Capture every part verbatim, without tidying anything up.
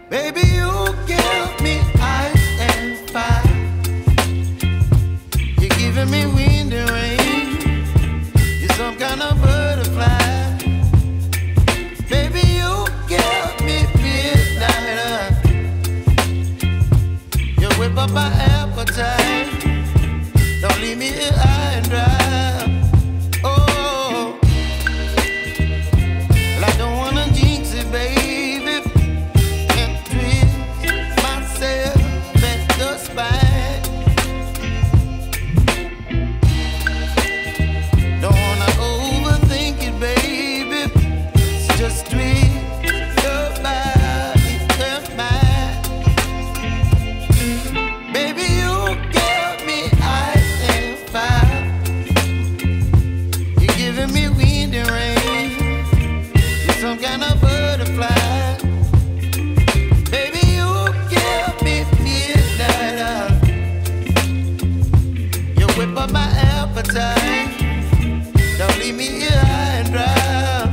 Baby, you give me ice and fire. You're giving me wind and rain. You're some kind of butterfly. Baby, you give me midnight. You whip up my appetite. Don't leave me here high and dry. Oh, well, I don't wanna jinx it, baby. Can't twist myself at the spine. Don't wanna overthink it, baby. Just twist your body and mine. Baby, you give me ice and fire. You're giving me wind and rain. You're some kind of butterfly. Baby, you give me midnight. You whip up my appetite. Don't leave me here high and dry.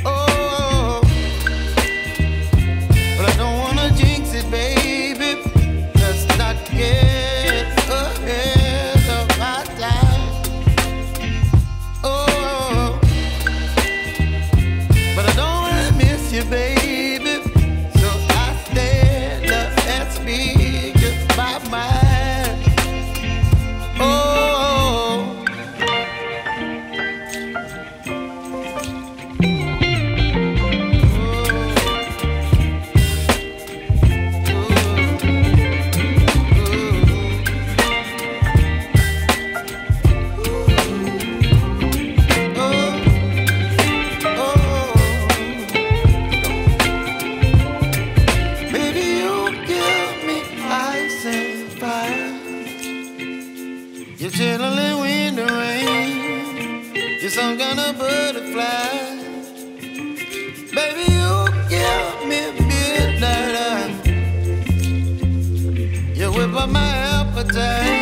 Oh, but I don't wanna jinx it, baby. Let's not get ahead of my time. Oh, but I don't wanna miss you, baby. So I stand up and speak just my mind. Oh. Baby, you give me ice and fire. You're chilling in winter rain. You're some kind of butterfly. Baby, you give me midnight. You whip up my appetite.